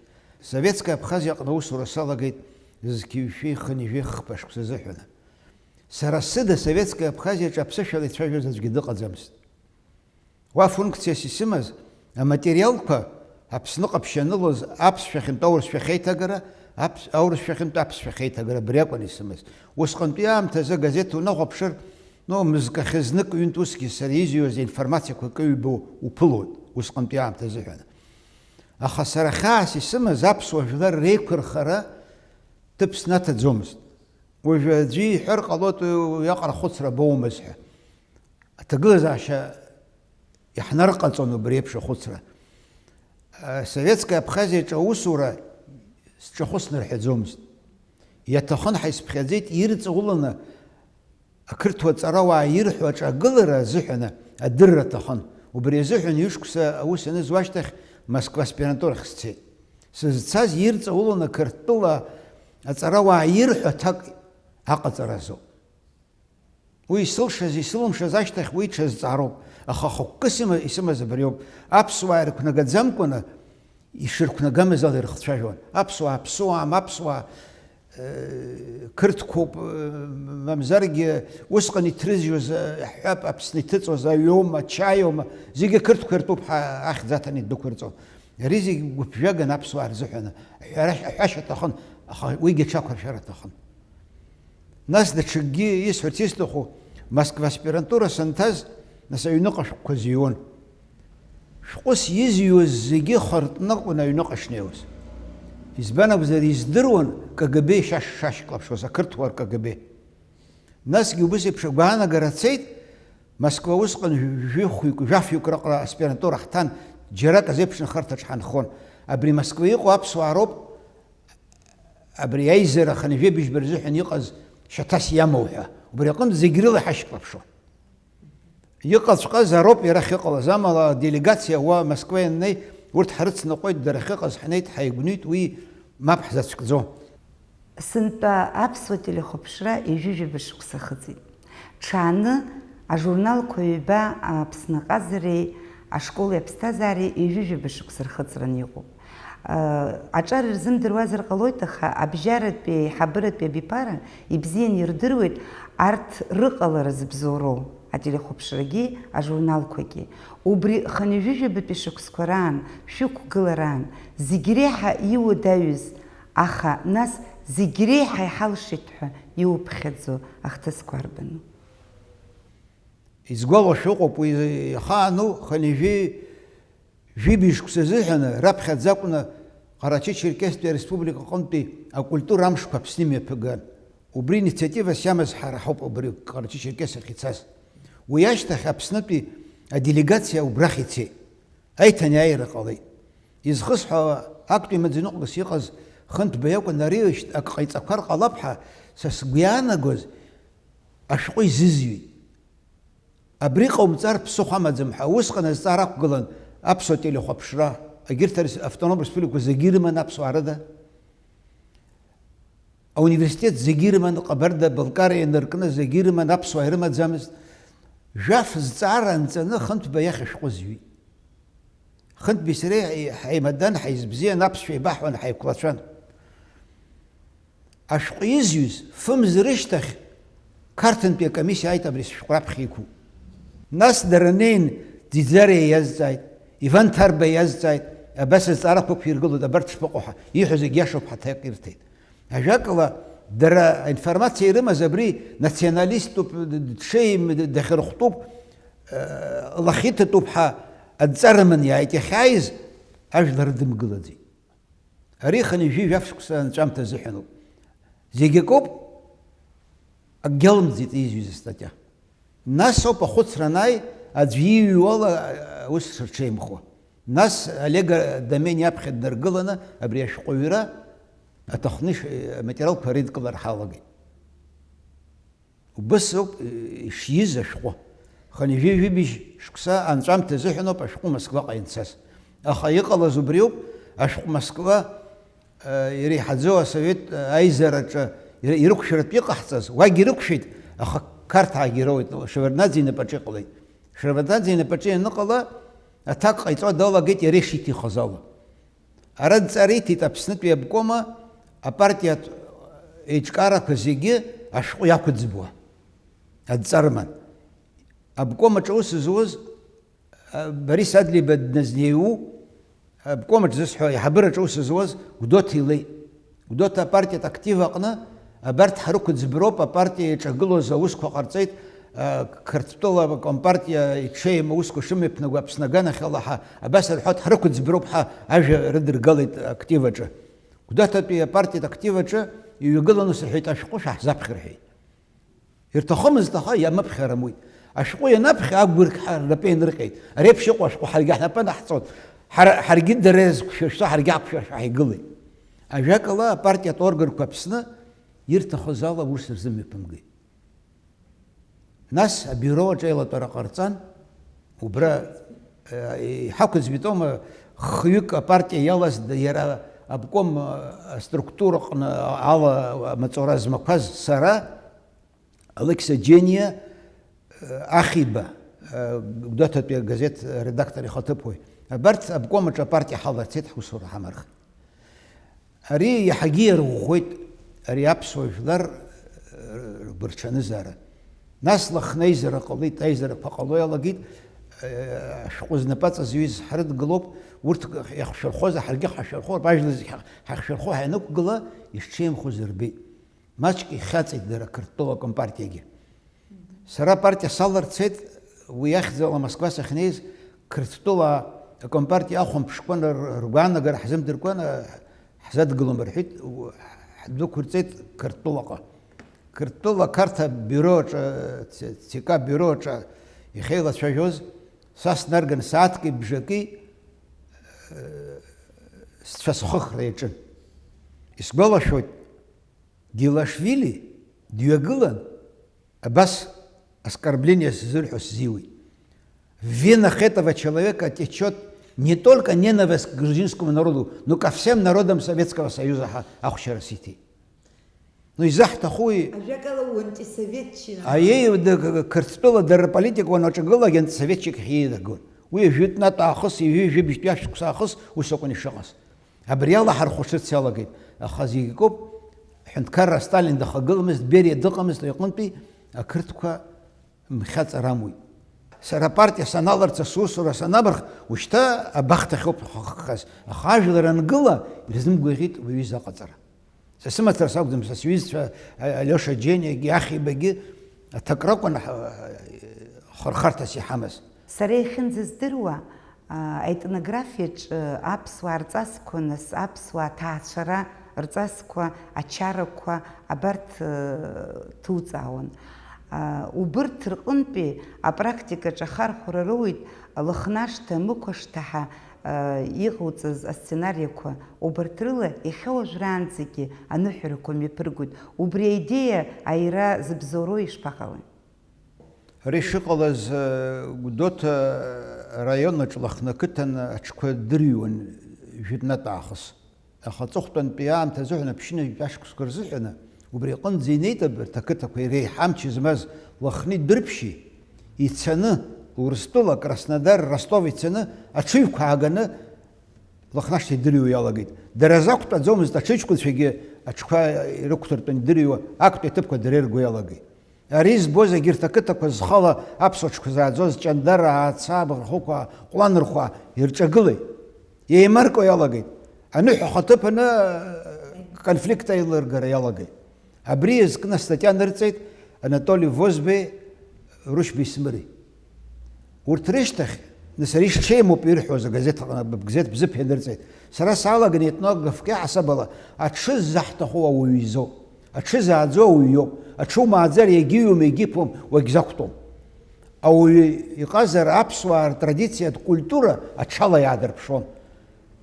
Советская Абхазиа аҟны аусура салагеит зқьи жәшәи хынҩажәи хԥа шықәса азыҳәаны. Сара сыда Советская Абхазиаҿы аԥсышәала ицәажәоз аӡәгьы дыҟаӡамызт. Уа функциас исымаз, аматериалқәа Аԥсны ҟаԥшь ианылоз аԥсшәахьынтә аурысшәахь аиҭагара, аԥс-, аурысшәахьынтә аԥсшәахь аиҭагара абри акәын исымаз. Усҟантәи аамҭазы агазеҭ унахәаԥшыр, ну, мызкахьы знык-ҩынтә усгьы сара изҩуаз аинформациақәа акы-ҩба уԥылоит, усҟантәи аамҭа азыҳәан. Аха сара хьаас исымаз аԥсуа жәлар реиқәырхара ҭыԥ снаҭаӡомызт. Уажәы аӡәы иҳәар ҟалоит, уи аҟара ахәыцра боумыз ҳәа. Аҭагылазаашьа иаҳнарҟаҵон убри еиԥш ахәыцра. Советская Абхазиаҿы аусура сҿахәы снарҳәаӡомызт. Иаҭахын ҳаисԥхьаӡеит, ирҵауланы ақырҭуа ҵарауаа ирҳәо аҿагылара азыҳәан адырра аҭахын. Убри азыҳәан ҩышықәса аус анызуа ашьҭахь Москва аспирантурахь сцеит. Сызцаз ирҵауланы Қырҭтәыла аҵарауаа ирҳәо аҭак аҟаҵара азоуп. Уи исылшаз, исылымшаз ашьҭахь уи ҽазҵаароуп, аха хықәкыс има-, исымаз абриоуп. Аԥсуаа ирықәнагаӡамкәаны, ишырқәнагамыз ала ирыхцәажәон. Аԥсуаа ԥсуаам, аԥсуаа, э, қырҭқәоуп, э, мамзаргьы усҟан иҭрыжьуаз, э, ҳҳәап, Аԥсны иҭыҵуаз аҩоума, чаиоума, зегьы қырҭқәа иртәуп ҳәа ахьӡ аҭаны идәықәырҵон. Ари зегь гәыԥжәаган аԥсуаа рзыҳәан аҳәара, аҳәашьа аҭахын, аха уигьы аҽақәыршәар аҭахын. Нас даҽакгьы исҳәарц исҭаху, Москва аспирантура санҭаз, нас аҩныҟа шәҟәқәа зыҩуан. Шәҟәыс изыҩуаз зегьы хыртны акәын аҩныҟа шнеиуаз. Избан акәзар, издыруан К Г Б шаш-, шашьклаԥшуаз, ақырҭуа К Г Б. Насгьы убыс еиԥш агәаанагара цеит, Москва усҟан жәохәҩык, жәафҩык раҟара аспирантура ҳҭан, џьарак азеиԥш нхарҭаҿ ҳанхон. Абри Москва иҟоу аԥсуаа роуп, абри аизара хынҩажәи быжьба рзыҳәан иҟаз шьаҭас иамоу ҳәа. Убри аҟынтә зегь рыла иҳашьклаԥшуан. Иҟаҵәҟьаз ароуп иара ахьыҟалаз, амала аделегациа уа Москва ианнеи, урҭ ҳрыцныҟәеит, дара ахьыҟаз ҳнеит, ҳаигәныҩт, уи мап ҳзацәкӡом. Сынтәа аԥсуа телехәаԥшра ҩажәижәаба шықәса ахыҵит. Ҽааны ажурналқәа ҩба Аԥсны аҟазареи ашколи аԥсҭазаареи ҩажәижәаба шықәса рхыҵраны иҟоуп. Аҿар ирзымдыруазар ҟалоит, аха абжьаратәи аиҳабыратәи абиԥара ибзианы ирдыруеит арҭ рыҟалара зыбзоуроу ателехәаԥшрагьы ажурналқәагьы. Убри хынҩажәижәабатәи шықәсқәа раан, шәықәгылараан, зегь реиҳа иуадаҩыз, аха нас зегь реиҳа иҳалшеит ҳәа иуԥхьаӡо ахҭысқәа арбану? Изгәалашәо ыҟоуп уи ихаану хынҩажәи жәибжь шықәса азыҳәаны раԥхьаӡа акәны Ҟарачы-Черкесстәи Ареспублика аҟынтәи акультура амшқәа Аԥсны имҩаԥыган. Убри инициативас иамаз ҳара ҳауп убри Ҟарачы-Черкес ахь ицаз. Уи ашьҭахь Аԥснытәи аделегациа убрахь ицеит. Аиҭанеиааира ҟалеит. Изхысҳәаауа, актәи амаӡаныҟәгас иҟаз Хынҭба иакәын, ари ишьҭ-, ак ҟаиҵақәар ҟалап ҳәа са сгәы иаанагоз ашәҟәы изызҩит. Абри ҟаумҵар ԥсыхәа амаӡам ҳәа усҟан азҵаара ақәгылан аԥсуа телехәаԥшра, егьырҭ ари автономтә республикақәа зегьы ирыман аԥсуаа рыда. Ауниверситет зегьы ирыман, Ҟабарда-Балкариа инаркны зегьы ирыман, аԥсуаа ирымаӡамызт. Жәаф зҵаара анҵаны Хынҭба иахь ашәҟәы зҩит. Хынҭбеи сареи ҳаимадан, ҳаизбзиан, аԥсшәа еибаҳҳәон, ҳаиқәлацәан. Ашәҟәы изҩыз фымз рышьҭахь Қарҭынтәи акомиссиа ааит абри сышәҟәы раԥхьа иқәу. Нас дара неин Ӡиӡариа иазҵааит, Иван Ҭарба иазҵааит, абас азҵаарақәа ықәиргылоит, абарҭ шԥаҟоу ҳәа, ииҳәо зегь иашоуп ҳәа аҭак ирҭеит. Ажәакала, дара аинформациа ирымаз абри националисттәуп, дшеим, дахьырхәтәуп, лахьиҭатәуп ҳәа адҵа рыманы иааит, иахьааиз ажәлар рыдымгылаӡеит. Ари хынҩажәи жәаф шықәса анҵәамҭа азыҳәаноуп. Зегь акоуп, акгьы алымҵит изҩыз астатиа. Нас ауп ахәыцра анааи, аӡә ииҩуала аус шырҽеимхо. Нас Олег Адамени аԥхьа днаргыланы абри ашәҟәыҩра аҭахны иш-, аматериалқәа реидкылара ҳалагеит. Убыс ауп ишиз ашәҟәы. Хынҩажәи жәибжь шықәса анҵәамҭа азыҳәаноуп ашәҟәы Москваҟа ианцаз. Аха иҟалаз убриоуп, ашәҟәы Москва, э, иреиҳаӡоу асовет, э, аизараҿы ир-, ирықәшәартә иҟаҳҵаз, уагь ирықәшәеит, аха Қарҭаагьы ироуеит, Шеварднаӡе инапаҿы иҟалеит. Шеварднаӡе инапаҿы ианыҟала, аҭак ҟаиҵо далагеит иара ишиҭихыз ала. Ара дҵара иҭеит Аԥснытәи аобкома апартиатә еиҿкаарақәа зегьы ашәҟәы иақәыӡбуа адҵа рыман. Аобком аҿы аус зуаз, а, Борис Адлеиба дназнеиу, аобком аҿы зысҳәо, аиҳабыраҿы аус зуаз Гәдоуҭа илеит. Гәдоуҭа апартиатә актив аҟны абарҭ ҳрықәыӡброуп, апартиа иаҿагылоз аусқәа ҟарҵеит, а, Қырҭтәыла акомпартиа иҽеим аусқәа шымҩаԥнаго Аԥсны аганахьала ҳа абас рҳәоит, ҳрықәыӡброуп ҳәа ажәа рыдыргалеит актив аҿы. Гәдоуҭатәи апартиатә актив аҿы иҩагыланы сырҳәеит, ашәҟәы шәаҳзаԥхьа рҳәеит. Ирҭахымызт, аха иамыԥхьарам уи. Ашәҟәы ианаԥхьа агәырқьҳәа рнапы ианырҟьеит. Ари еиԥш иҟоу ашәҟәы ҳаргьы ҳнапы анаҳҵоит. Ҳара, ҳаргьы дара ирзықәшәыршәа, ҳаргьы ҳақәшәыршәа ҳаигылеит. Ажәакала, апартиатә органқәа Аԥсны ирҭахыз ала урс рзымҩаԥымгеит. Нас абиуро аҿы аилатәара ҟарҵан, убра, э, иҳақәыӡбеит аума, хҩык апартиа иалаз, иара аобком, э, аструктураҟны ала амаҵура змақәаз сара, Алықьса Џьениа, э, Ахиба, э, Гәдоуҭатәи агазеҭ аредактор ихаҭыԥуаҩ. Абарҭ аобком аҿы апартиа ҳаларцеит, ҳусура ҳамарх. Ари иаҳагьы иарӷәӷәеит ари аԥсуа жәлар, э, ргәырҽанызаара. Нас Лыхны аизара ҟалеит, аизарақәа ҟало иалагеит, э, ашәҟәы знапаҵа зҩыз ҳрыдгылоуп, урҭ иахшәырхозар, ҳаргьы ҳашәырхоуп, ажәлар зегь ҳа-, ҳахьшәырхо ҳанықәгыла, ишҽеимхоз рбеит. Маҷк ихьаҵит дара Қырҭтәыла акомпартиагьы. Сара апартиа саларцеит, уи ахьӡала Москва сахьнеиз, Қырҭтәыла акомпартиа ахәамԥшқәа р-, ргәаанагара ҳзымдыркәан, ҳзадгылом рҳәеит, ҳдәықәырҵеит Қырҭтәылаҟа. Қырҭтәыла Қарҭ абиуро аҿы, ЦК абиуро аҿы иахьеилацәажәоз, са снарган сааҭки бжаки, э, сцәа схыхра иаҿын. Исгәалашәоит, Гилашвили дҩагылан, абас оскорбление сзырҳәо сзиуит. В венах этого человека течёт не только ненависть к грузинскому народу, но ко всем народам Советского Союза ҳәа ахәшьара сиҭеит. Ну, изаҳҭахуи? Ажәакала, уантисоветчина. Аиеи, д-, г-, г-, Қырҭтәыла дара рполитика уанаҿагылак, антисоветчик ахь иеидыргон. Уи жәытәнатә аахыс, ҩажәи жәибжьтәи ашәҭқәа аахыс ус акәын ишыҟаз. Абри ала ҳархәаҽырц иалагеит. Аха зегь акоуп, ҳәынҭқарра Сталин дахагыламызт, Бериа дыҟамызт, уи аҟынтәи ақырҭқәа мхьаҵыр амуит. Сара апартиа саналарц, асусура санабарх, ушьҭа абахҭахьоуп ҳахкхаз. Аха ажәлар ангыла, ирзымгәаӷьит уи аҩыза аҟаҵара. Са сымацара сакәӡам, са сҩызцәа, а-, Алиоша Џьениагьы, Ахибагьы аҭак ракәын ҳа-, хырхарҭас иҳамаз. Сара иахьынӡаздыруа, а, аетнографиаҿы аԥсуаа рҵасқәа, нас аԥсуаа ҭаацәара рҵасқәа, ачарақәа, абарҭ, э, ҭуҵаауан. А, убырҭ рҟынтәи апрактикаҿы ахархәара роуеит Лыхнашҭа, Мықәашҭа ҳәа, а, иҟауҵаз асценариақәа. Убарҭ рыла иахьа уажәраанӡагьы аныҳәарақәа мҩаԥыргоит. Убри аидеиа аира зыбзоуроу ишԥаҟалеи? Ари шыҟалаз, э, Гәдоуҭа раион аҿы Лыхны ақыҭан аҽқәа дырҩуан жәытәнатә аахыс. Аха аҵыхәтәантәи аамҭа азыҳәан, аԥшьынҩажәи жәаф шықәсқәа рзыҳәан, убри аҟынӡа инеит абарҭ ақыҭақәа, иреиҳа амч змаз Лыхни Дәрыԥшьи ицаны, Урыстәыла, Краснодар, Ростов ицаны, аҽыҩқәа ааганы, Лыхнашҭа идырҩуа иалагеит. Дара рзы ақәтәаӡомызт, аҽыҩҷкәынцәагьы аҽқәа ирықәдыртәаны идырҩуа, актәи аҭыԥқәа дара ирго иалагеит. Ари збоз егьырҭ ақыҭақәа зхала аԥсуа ҽқәа зааӡоз Ҷандар, Ааца, Бӷырхықәаа, Ҟәланырхәаа ирҿагылеит. Еимаркуа иалагеит. Аныҳәа ахаҭыԥаны, э, конфликт аилыргара иалагеит. Абри иазкны астатиа нырҵеит Анатоли Возбеи, Рушь Беисмыри. Урҭ рышьҭахь, нас, ари шҽеимоуп ирҳәоз агазеҭ аҟны, абгазеҭ Бзыԥ ианырҵеит. Сара салаган етнографк иаҳасабала, аҽы ззаҳҭаху ауаҩы изоуп. Аҽы зааӡо ауаҩ иоуп. Аҽы умааӡар иагьыҩуам, иагьыԥом, уагьзақәтәом. Ауаҩы иҟазар аԥсуаа ртрадициатә культура аҽала иаадырԥшуан.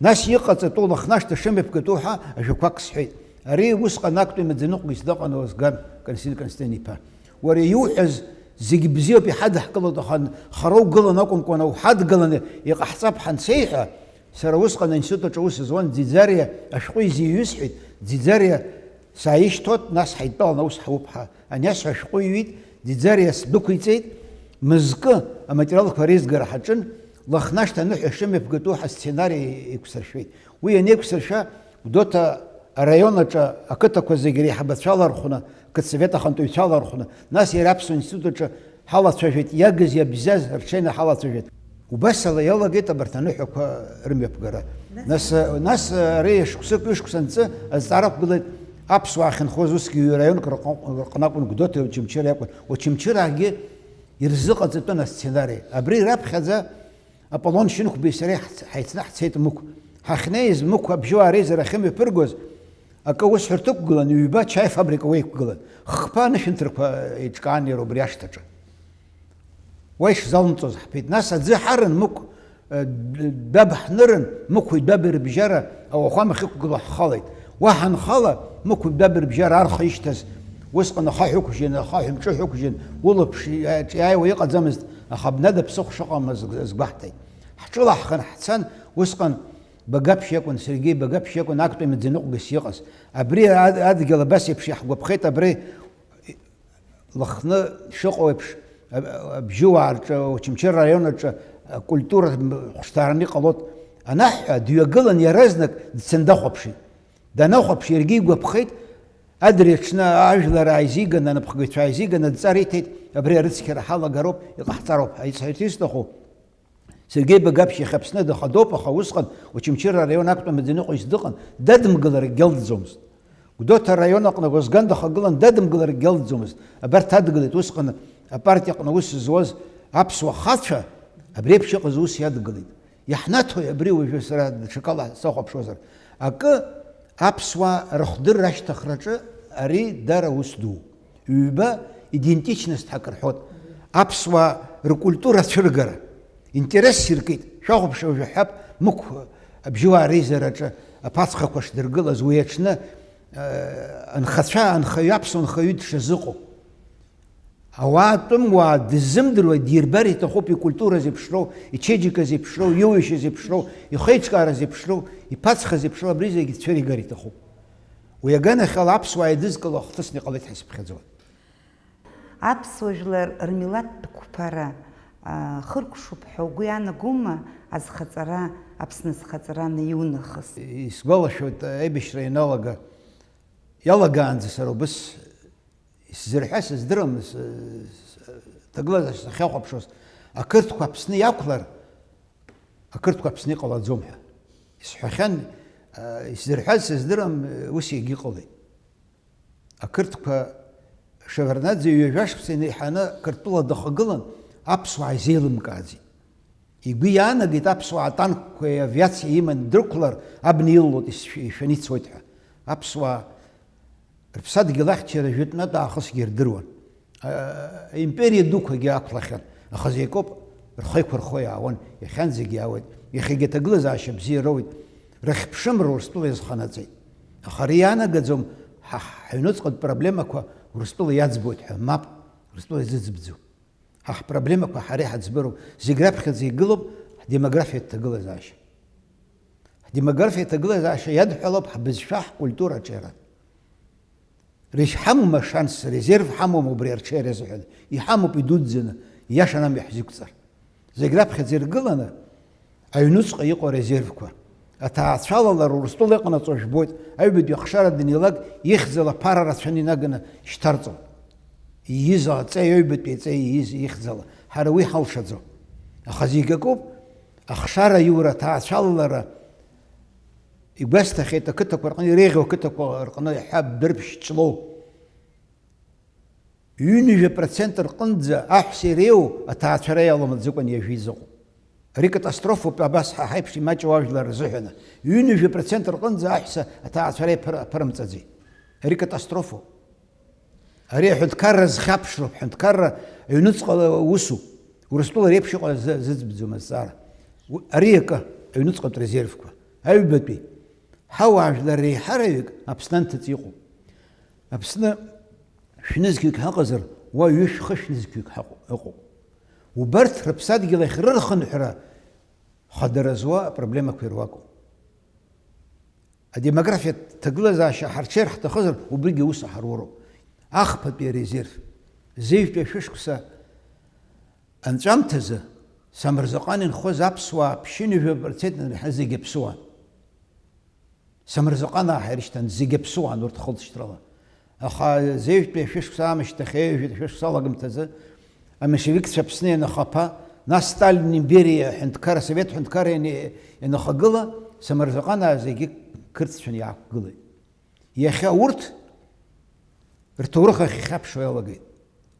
Нас иҟаҵатәу Лыхнашҭа шымҩаԥгатәу ҳәа ажәақәак сҳәеит. Ари усҟан актәи амаӡаныҟәгаҩыс дыҟан Озган Константин Константин-иԥа. Уара иуҳәаз зегь бзиоуп, иҳадаҳкылоит, аха хара угылан акәымкәа, уҳадгыланы иҟаҳҵап ҳәа ансеиҳәа, сара усҟан аинститут аҿы аус зуан Ӡиӡариа ашәҟәы изиҩысҳәеит, Ӡиӡариа сааишьҭуан, нас ҳаидтәалан аус ҳауп ҳәа. Ани ас ашәҟәы иҩит, Ӡиӡариа сдәықәиҵеит, мызкы аматериалқәа реизгара ҳаҿын, Лыхнашҭа аныҳәа шымҩаԥгатәу ҳәа асценари еиқәсыршәеит. Уи анеиқәсыршәа, Гәдоуҭа араион аҿы ақыҭақәа зегьы реиҳабацәа алархәны, ақыҭсовет ахантәаҩцәа алархәны, нас иара аԥсуа институт аҿы ҳалацәажәеит, иагыз иабзиаз рҽеины ҳалацәажәеит. Убас ала иалагеит абарҭ аныҳәақәа рымҩаԥгара. Нас, нас, ари шықәсык, ҩышықәса анҵы азҵаара ақәгылеит аԥсуаа ахьынхоз, усгьы ҩ-раионк рҟы-, рҟны акәын, Гәдоуҭеи Очамчыреи акәын. Очамчыраагьы ирзыҟаҵатәын асценари. Абри раԥхьаӡа Аполлон Шьынқәбеи сареи ҳц-, ҳаицны ҳцеит Мықә. Ҳахьнеиз, Мықә абжьуаа реизара ахьымҩаԥыргоз, акы аусҳәарҭа ықәгылан, ҩба ачаи фабрика уа иқәгылан. Хԥа анышәынҭрақәа еиҿкаан иара убри ашҭаҿы. Уа ишзалымҵуаз ҳбеит. Нас аӡы ҳарын, Мықә, э, дәаб ҳнырын, Мықәи дәаби рыбжьара ауахәама ахьықәгылоу ҳхалеит. Уа ҳанхала, Мықәи дәаби рыбжьара арха ишьҭаз, усҟан ахаҳә ықәжьын, ахаҳә мҿыҳә ықәжьын, улаԥш иа-, иааиуа иҟаӡамызт, аха абнада ԥсыхәа шыҟамыз азгәаҳҭеит. Ҳҿылаҳхан ҳцан, усҟан Багаԥшь иакәын, Сергеи Багаԥшь иакәын актәи амаӡаныҟәгаҩыс иҟаз. Абри ад-, адгьыл абас еиԥш иаҳгәаԥхеит, абри Лыхны шыҟоу еиԥш, а-, а-, абжьыуаа рҿы, Очамчыра араион аҿы акультура хәышҭаараны иҟалоит анаҳҳәа, дҩагылан иаразнак дцаны дахәаԥшит. Данахәаԥш, иаргьы игәаԥхеит, адырҩаҽны ажәлар ааизиганы, анапхгаҩцәа ааизиганы адҵа риҭеит, абри арыцқьара ҳалагароуп, иҟаҳҵароуп ҳәа. Исҳәарц исҭаху, Сергеи Багаԥшь иахьа Аԥсны дахадоуп, аха усҟан Очамчыра араион актәи амаӡаныҟәгаҩыс дыҟан, дадымгылар акгьы алҵӡомызт. Гәдоуҭа араион аҟны Гозган дахагылан, дадымгылар акгьы алҵӡомызт. Абарҭ адгылеит, усҟан апартиа аҟны аус зуаз аԥсуа хацәа, абри еиԥш иҟаз ус иадгылеит. Иаҳнаҭои абри уажәы, сара даҽакала сахәаԥшуазар? Акы, аԥсуаа рыхдырра ашьҭыхраҿы ари дара ус ду. Ҩба, идентичность ҳәа акы рҳәоит. Аԥсуаа ркультура ацәыргара. Интерес сиркит. Шәахәаԥш, уажәы ҳҳәап, Мықә абжьыуаа реизараҿы аԥацхақәа шдыргылаз, уи аҽны, э, анхацәа, анхаҩы, аԥсуа нхаҩы дшазыҟоу. Ауаа тәымуаа дыззымдыруа дирбар иҭахуп, икультура зеиԥшроу, ичеиџьыка зеиԥшроу, иуаҩышьа зеиԥшроу, ихеиҿкаара зеиԥшроу, иԥацха зеиԥшроу, абри зегьы дцәыригар иҭахуп. Уи аганахьала аԥсуаа еидызкыло ахҭысны иҟалеит ҳәа сыԥхьаӡон. Аԥсуа жәлар рмилаҭтә қәԥара хыркәшоуп ҳәа угәы иаанагома азхаҵара, Аԥсны азхаҵара анаиунахыс? Исгәалашәоит, аибашьра ианалага, иалагаанӡа сара убыс исзырҳәа сыздырам, ҭагылазаашьа сахьахәаԥшуаз, ақырҭқәа Аԥсны иақәлар, ақырҭқәа Аԥсны иҟалаӡом ҳәа исҳәахьан, исзырҳәаз сыздырам, ус егьыҟалеит. Ақырҭқәа Шеварднаӡе ҩажәа шықәса инеиҳаны Қырҭтәыла дахагылан, аԥсуаа изеилымкааӡеит. Игәы иаанагеит аԥсуаа атанкқәеи авиациа иманы дрықәлар, абна илалоит ишәаны ицоит ҳәа. Аԥсуаа рыԥсадгьыл ахьчара жәытәнатә аахысгьы ирдыруан. Аимпериа дуқәагьы ақәлахьан, аха зегь акоуп, рхы еиқәырхо иаауан, иахьанӡагьы иаауеит, иахьагьы аҭагылазаашьа бзиа роуеит, рыхьԥшымра Урыстәыла иазханаҵеит. Аха ари иаанагаӡом ҳа ҳаҩнуҵҟатә проблемақәа Урыстәыла иаӡбоит ҳәа, мап, Урыстәыла изыӡбӡом. Ҳа ҳпроблемақәа ҳара иҳаӡбыроуп, зегь раԥхьаӡа игылоуп ҳдемографиатә ҭагылазаашьа. Ҳдемографиатә ҭагылазаашьа иадҳәалоуп ҳбызшәа, ҳкультура аҿиара. Рышьҳамоума шанс, резерв ҳамоума убри арҽеира азыҳәан? Иҳамоуп идуӡӡаны, ииашаны амҩа ҳзықәҵар. Зегь раԥхьаӡа иргыланы, аҩнуҵҟа иҟоу арезервқәа. Аҭаацәалалара Урыстәыла иҟанаҵо жәбоит, аҩбатәи ахшара данилак, ихьӡала аԥара рацәаны инаганы шьҭарҵон. Ииз аҵеи аҩбатәи аҵеи ииз ихьӡала, ҳара уи ҳалшаӡом. Аха зегь акоуп, ахшара аиура, аҭаацәалалара, игәасҭахьеит, ақыҭақәа рҟны, иреиӷьу ақыҭақәа рҟны иаҳҳәап, Дәрыԥшь, Ҷлоу. Ҩынҩажәа процент рҟынӡа аҳәса иреиуоу аҭаацәара иаламӡыкәан иажәа изыҟоуп. Ари катастрофоуп, абас ҳа ҳаиԥш имаҷу ажәлар рзыҳәаны. Ҩынҩажәа процент рҟынӡа аҳәса аҭаацәара иаԥыр-, аԥырымҵаӡеит. Ари катастрофоуп. Ари аҳәынҭқарра зхьаԥшроуп, ҳәынҭқарра аҩныҵҟала усуп. Урыстәыла реиԥш иҟоу азы-, зыӡбӡом азҵаара. У-, ари акы, аҩныҵҟатә резервқәа, аҩбатәи. Ҳауаажәлар реиҳараҩык Аԥсны анҭыҵ иҟоуп. Аԥсны шәнызқьҩык ҳаҟазар, уа ҩышә-хышә нызқьҩык ҳаҟоуп, ыҟоуп. Убарҭ рыԥсадгьыл ахь рырхынҳәра хадара зуа апроблемақәа ируакуп. Адемографиатә ҭагылазаашьа ҳарҽеир ҳҭахызар, убригьы аус аҳаруроуп. Ахԥатәи арезерв. Зеижәтәи ашәышықәса анҵәамҭазы Самырзаҟан инхоз аԥсуаа ԥшьынҩажәа процент анырҳа зегьы аԥсуан. Самырзаҟанаа ҳәа ирышьҭан, зегьы аԥсуаан урҭ хылҵшьҭрала. Аха зеижәтәи ашәышықәса аамышьҭахь, еижәытә ашәышықәса алагамҭазы, аменшевикцәа Аԥсны ианахаԥа, нас Сталин империа аҳәынҭқарра, асовет ҳәынҭқарра иани-, ианахагыла, самырзаҟанаа зегьы қырҭцәаны иаақәгылеит. Иахьа урҭ рҭоурых ахь ихьаԥшуа иалагеит.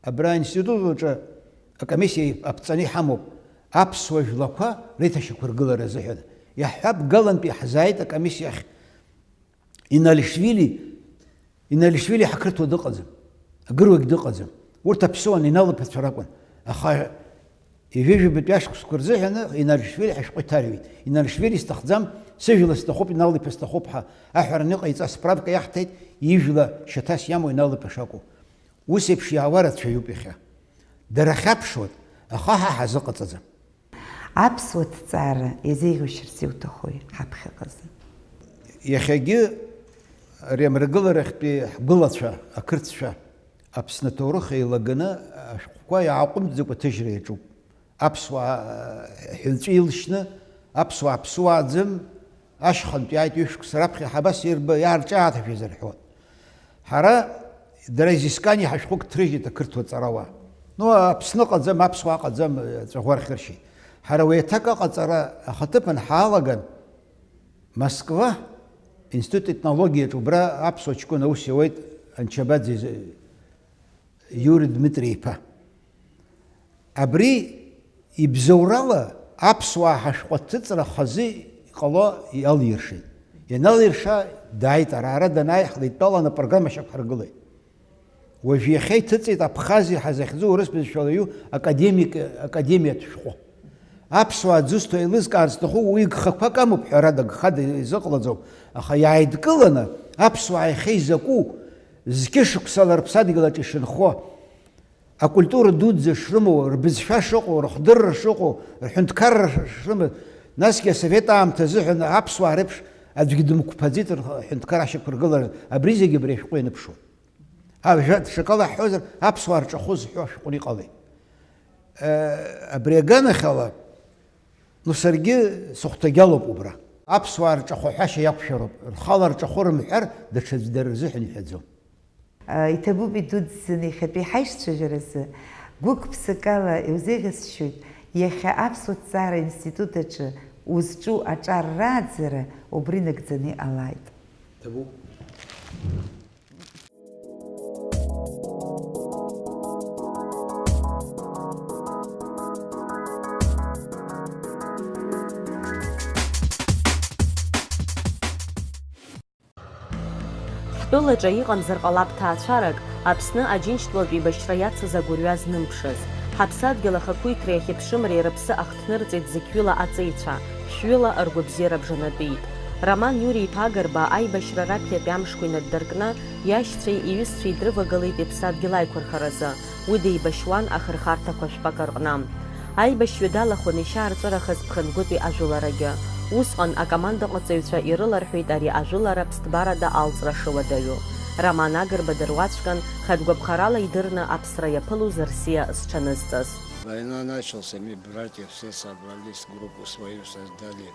Абра аинститут аҿы акомиссиа аԥҵаны иҳамоуп аԥсуа жәлақәа реиҭашьақәыргылара азыҳәан. Иаҳҳәап, Галантәи ҳзааит акомиссиа ахь. Иналишвили, Иналишвили ҳақырҭуа дыҟаӡам, агыруагь дыҟаӡам. Урҭ аԥсуан, Инал иԥацәа ракәын. Аха ҩажәижәабатәи ашықәсқәа рзыҳәаны Иналишвили ҳашәҟәы иҭарҩит. Иналишвили сҭахӡам, сыжәла сҭахуп, Инал иԥа сҭахуп ҳәа аҳәара аныҟаиҵа, справка иаҳҭеит, ижәла шьаҭас иамоу Инал иԥа шакәу. Ус еиԥш иаауа рацәаҩуп иахьа. Дара хьаԥшуан, аха ҳа ҳазыҟаҵаӡам. Аԥсуа ҭҵаара иазеиӷьушьарц иуҭахуи ҳаԥхьаҟазы? Иахьагьы ари амрагыларахьтәи ҳгәылацәа, ақырҭцәа, Аԥсны аҭоурых еилаганы ашәҟәқәа иааҟәымҵӡакәа аҭыжьра иаҿуп. Аԥсуаа ҳәынҵәа илшьны, аԥсуаа ԥсуааӡам, ашьхантә иааит ҩышықәса раԥхьа, ҳабас ирба-, иаарҿиааҭашәаз рҳәон. Ҳара, дара изискани ҳашәҟәык ҭрыжьит ақырҭуа ҵарауаа. Ну, Аԥсны ыҟаӡам, аԥсуаа ыҟаӡам, аҵәаӷәа рхыршьеит. Ҳара уи аҭак аҟаҵара ахаҭыԥан ҳаалаган, Москва, Институт этнологиаҿы убра аԥсуа ҷкәын аус иауеит Анчабаӡе Иури Дмитри-иԥа. Абри ибзоурала аԥсуаа ҳашәҟәы аҭыҵра хазы иҟало иалиршеит. Ианалирша, дааит ара, ара данааи, ҳлеидтәаланы апрограмма шьақәҳаргылеит. Уажә иахьа иҭыҵит Абхазиа ҳәа захьӡу урыс бызшәала иҩу академик, академиатә шәҟәы. Аԥсуаа дзусҭоу еилызкаарц сҭахуп, уи гхақәак амоуп, ҳәарада, гхада изыҟалаӡом, аха иааидкыланы аԥсуаа иахьа изакәу, зқьышықәсала рыԥсадгьыл аҿы ишынхо, акультура дуӡӡа шрымоу, рбызшәа шыҟоу, рыхдырра шыҟоу, рҳәынҭқарра шрымаз, насгьы асовет аамҭа азыҳәан аԥсуаа реиԥш Аӡәгьы дымқәԥаӡеит рҳәынҭқар ашьақәыргыларазы, абри зегьы абри ашәҟәы ианыԥшуан. Ажәа даҽакала ҳҳәозар, аԥсуаа рҿахәы зҳәо ашәҟәы иҟалеит. Э, абри аганахьала, ну, саргьы сыхәҭагьалоуп убра. Аԥсуаа рҿахәы ҳәашьа иақәшәароуп, рхала рҿахәы рымҳәар, даҽаӡә дара рзыҳәан иҳәаӡом. Иҭабуп идуӡӡаны иахьатәи ҳаишьцәажәаразы. Гәык-ԥсыкала иузеиӷьасшьоит, иахьа Аԥсуа ҭҵаара институт аҿы узҿу аҿар рааӡара убри нагӡаны иҟалааит. Иҭабуп. Ҳтәылаҿы иҟамзар ҟалап ҭаацәарак, Аԥсны Аџьынџьтәылатә еибашьра иацыз агәырҩа знымԥшыз. Ҳаԥсадгьыл ахақәиҭреи ахьыԥшымреи рыԥсы ахҭнырҵеит зықьҩыла аҵеицәа, шәҩыла ргәабзиара бжанатәит. Роман Иури-иԥа Агрба аибашьра раԥхьатәи амшқәа инаддыркны, иашьцәеи иҩызцәеи дрывагылеит иԥсадгьыл аиқәырхаразы, уи деибашьуан ахырхарҭақәа жәпак рҟны. Аибашьҩы далахәын ишьаарҵәырахаз Ԥхынгәытәи ажәыларагьы. Усҟан акомандаҟаҵаҩцәа ирыларҳәеит ари ажәылара ԥсҭбарада алҵра шыуадаҩу. Роман Агрба дыруаӡәкын, хатә гәаԥхарала идырны аԥсра иаԥылоз рсиа зҽанызҵаз. Война начался, мы, братья, все собрались, группу свою создали,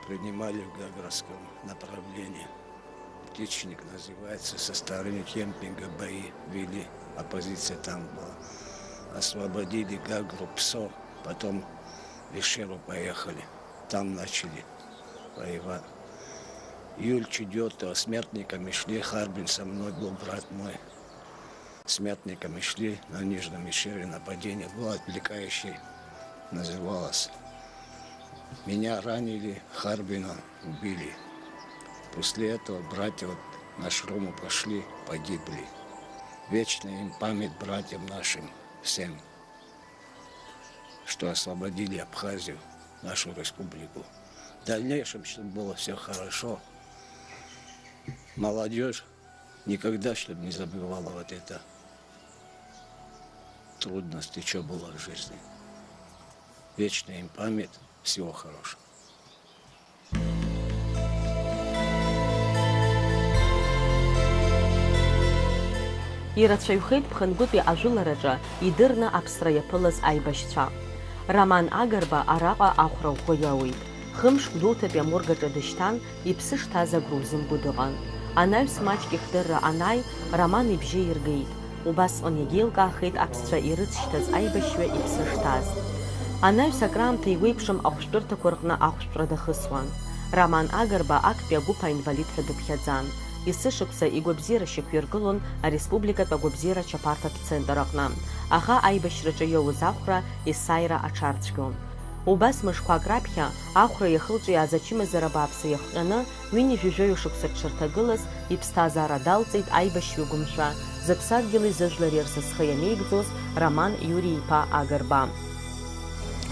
принимали в Гагровском направлении. Птичник называется, со стороны кемпинга бои вели, оппозиция там была. Освободили Гагру, Псо, потом Вишеру поехали. Там начали воевать. Июль четвёртого смертниками шли, Харбин со мной был, брат мой. Смертниками шли на Нижнем Вишере, нападение было, отвлекающий называлось. Меня ранили, Харбина убили. После этого братья вот на Шрому пошли, погибли. Вечная им память братьям нашим всем, что освободили Абхазию, нашу республику. В дальнейшем, чтобы было всё хорошо. Молодёжь никогда, чтобы не забывала вот это трудности, что было в жизни. Вечная им память, всего хорошего. Ирацәаҩхеит Ԥхынгәытәи ажәылараҿы идырны аԥсра иаԥылаз аибашьцәа. Роман Агрба араҟа ахәра ӷәӷәа иоуеит. Хымш Гәдоуҭатәи аморг аҿы дышьҭан, иԥсы шҭаз агәра узымго дыҟан. Анаҩс маҷк ихдырра анааи, Роман ибжьы иргеит. Убасҟан иагьеилкаахеит аԥсцәа ирыцшьҭаз аибашьҩы иԥсы шҭаз. Анаҩс акраамҭа еиуеиԥшым ахәшәтәырҭақәа рҟны ахәшәтәра дахысуан. Роман Агрба актәи агәыԥ аинвалид ҳәа дыԥхьаӡан. Есышықәса игәабзиара шьақәиргылон ареспубликатә агәабзиара ачаԥарҭатә центр аҟны. Аха аибашьраҿы иоуз ахәра есааира аҽарцәгьон. Убас мышқәак раԥхьа, ахәра иахылҿиааз ачымазара бааԥсы иахҟьаны, ҩынҩажәи жәаҩа шықәса дшырҭагылаз, иԥсҭазаара далҵит аибашьҩы гәымшәа, зыԥсадгьыли зыжәлари рзы зхы иамеигӡоз Роман Иури-иԥа Агрба.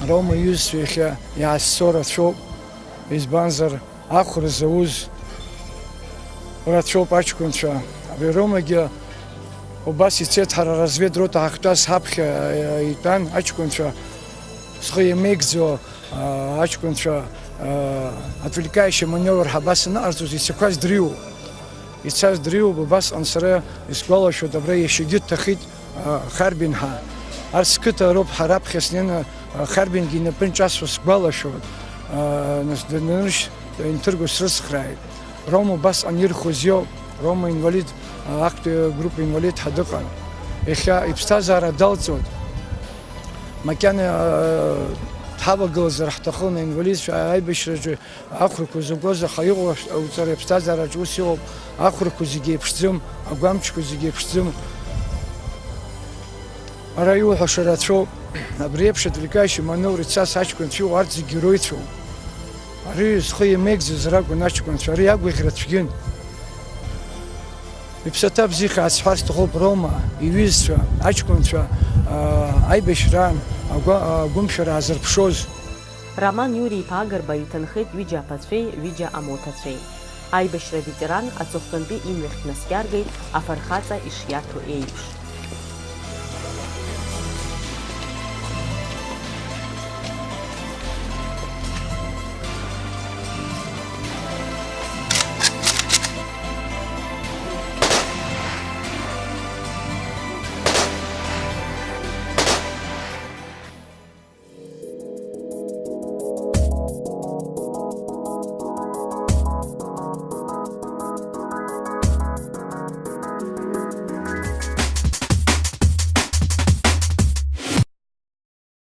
Рома иҩызцәа иахьа иаасцо рацәоуп, избанзар, ахәра зауз рацәоуп аҷкәынцәа. Абри Ромагьы убас ицеит, ҳара разведрота ҳахьтәаз ҳаԥхьа, э, итәан аҷкәынцәа, зхы иамеигӡо, а, аҷкәынцәа, а, отвлекающий маневр ҳәа абас аныҟарҵоз, ицақәаз дриуоуп. Ицаз дриуоуп, убасҟан сара исгәалашәоит, абра иашьагьы дҭахеит, а, Харбин ҳәа. Арҭ сқыҭа роуп, ҳара аԥхьа снеины, а, Харбингьы инапы нҿасуа сгәалашәоит. А, нас даныршь, инҭырго срыцхрааит. Рома убасҟан ирхәыз иоуп, Рома инвалид, а, актәи агруппа инвалид ҳәа дыҟан. Иахьа иԥсҭазаара далҵуеит. Макьана, э, дҳавагылазар ҳҭахын, аинвалидцәа аибашьраҿы ахәрақәа закәыз, аха иҟоу аш-, уҵара иаԥсҭазаараҿы ус иҟоуп, ахәрақәа зегьы еиԥшӡам, агәамчқәа зегьы еиԥшӡам. Ара иуҳәаша рацәоуп, абри еиԥш отвлекающий маневр ицаз аҷкәынцәа иҟоу арҭ зегьы героицәоуп. Ари зхы иамеигӡаз ракәын аҷкәынцәа, ари агәаӷьра цәгьын. Иԥсаҭа бзиахааит сҳәар сҭахуп Рома, иҩызцәа, аҷкәынцәа, аа, аибашьраан агәа-, агәымшәара аазырԥшоз. Роман Иури-иԥа Агрба иҭынхеит ҩыџьа аԥацәеи ҩыџьа амоҭацәеи. Аибашьра аветеран аҵыхәтәантәи имҩахь днаскьаргеит афырхаҵа ишиаҭәоу еиԥш.